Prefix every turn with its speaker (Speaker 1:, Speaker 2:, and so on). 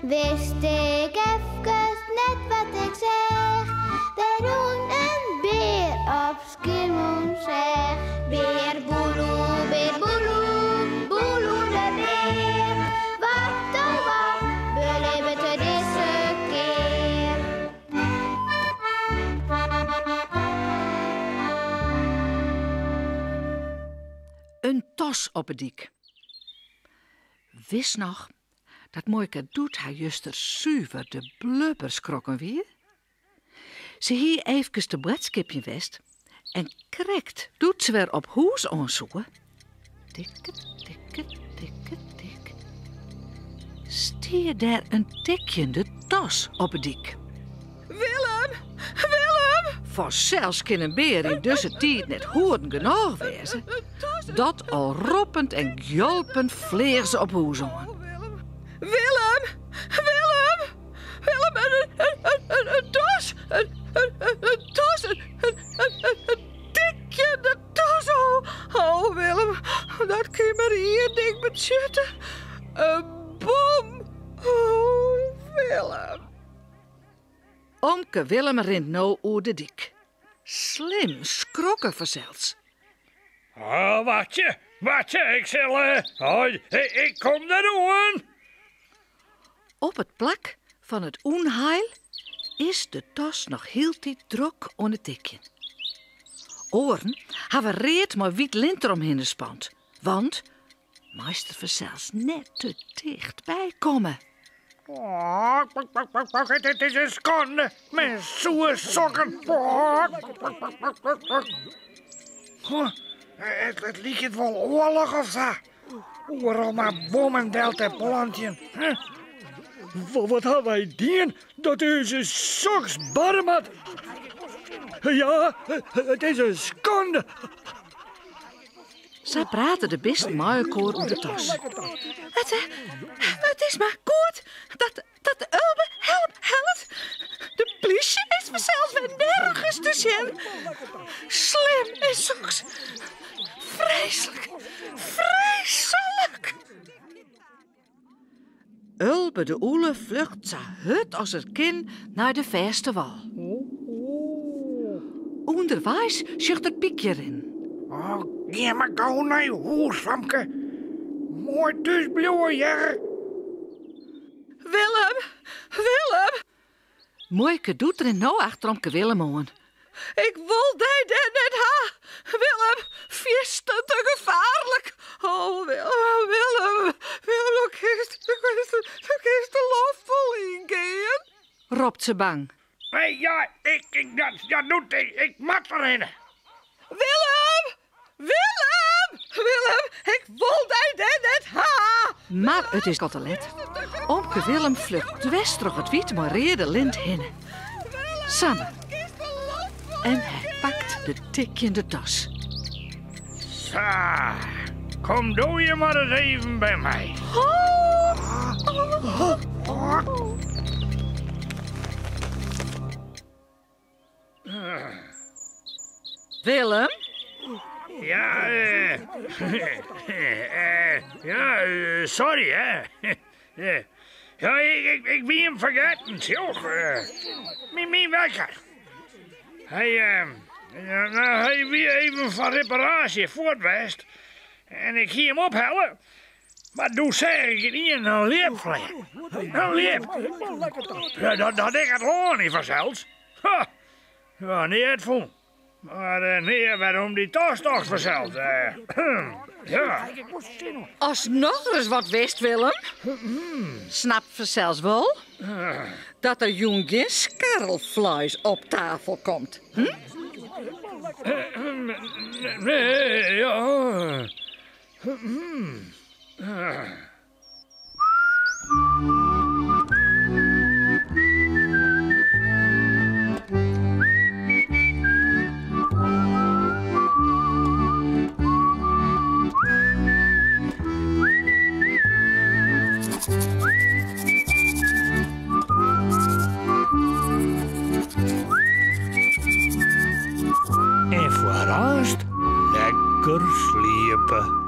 Speaker 1: Wist ik efkes net wat ik seach. Der rûn in bear op Skiermûntseach. Bear boeloe, bear boeloe, boeloe de bear. Wat oh wat belibbet er dizze kear?
Speaker 2: In tas op 'e dyk. Witst noch dat muoike Doet har juster suver de blubber skrokken wie? Se hie eefkes te boadskipjen west en krekt doe't se wer op hûs oan soe, tikke, tikke, tikke, tik, stie dêr in tikjende tas op 'e dyk. Willem! Willem! Fansels kin in bear yn dizze tiid net hoeden genôch wêze. Dat al roppend en gjolpend fleach se op hûs oan. Willem! Willem! Willem, in tas! In tas! In tikjende tas! Oh, Willem, dat kin mar ien ding betsjutte. In bom! Oh, Willem. Omke Willem rint no oer de dyk. Slim skrokken fansels.
Speaker 3: Oh, wachtsje, wachtsje, ik sil. Oh, ik kom deroan.
Speaker 2: Op it plak fan it ûnheil is de tas noch hieltyd drok oan it tikjen. Oaren hawwe read mei wyt lint deromhinne spand, want meist der fansels net te ticht by komme.
Speaker 3: Oh, it is in skande. Myn soere sokken. It liket wol oarloch of sa. Oeral mar bommen del te plantjen. Wat ha wy dien dat ús soks barre moat? Ja, it is in skande.
Speaker 2: Sa prate de bisten mei elkoar oer de tas. It, it is mar goed dat, dat Ulbe help hellet. De plysje is fansels wer nergens te sjen. Slim is soks. Freeslik, freeslik. Ulbe de ûle flucht sa hurd as er kin nei de fêste wâl. Underweis sjocht er Pykje rinnen.
Speaker 3: Oh, gean mar gau nei hûs, famke. Moai thús bliuwe, hear.
Speaker 2: Willem, Willem! Muoike Doet rint no achter omke Willem oan. Ik wol dy dêr net ha, Willem, fierstente gefaarlik. Oh, Willem, Willem, Willem, do kinst, do kinst, do kinst de loft wol yngean, ropt se bang.
Speaker 3: Nee, ja, ik, ik, dat, dat doet, ik, ik moat derhinne.
Speaker 2: Willem! Willem! Willem, ik wol dy dêr net ha! Mar it is al te let. Omke Willem flucht dwers troch it wyt mei reade lint hinne. Samar. En hy pakt de tikjende tas.
Speaker 3: Sa, kom do hjir mar ris even by my.
Speaker 2: Willem?
Speaker 3: Ja, eh, eh, ja, eh, sorry, hè. Ja, ik, ik, ik wie him fergetten, sjoch. Myn, myn wekker. Hy, ja, nou, hy wie even foar reparaasje fuort west. En ik hie him ophelle. Mar doe seach ik ynienen in ljip fleanen. In ljip. Ja, dat, dat ik it lân yn fansels. Ha, ja, neat fûn. Mar eh, nea wer om dy tas tocht fansels. Eh, ja.
Speaker 2: Ast nochris wat witst, Willem, snapst fansels wol dat der jûn gjin skarrelfleis op tafel komt. Hm?
Speaker 3: Nee, ja. En foar aanst lekker sliepe.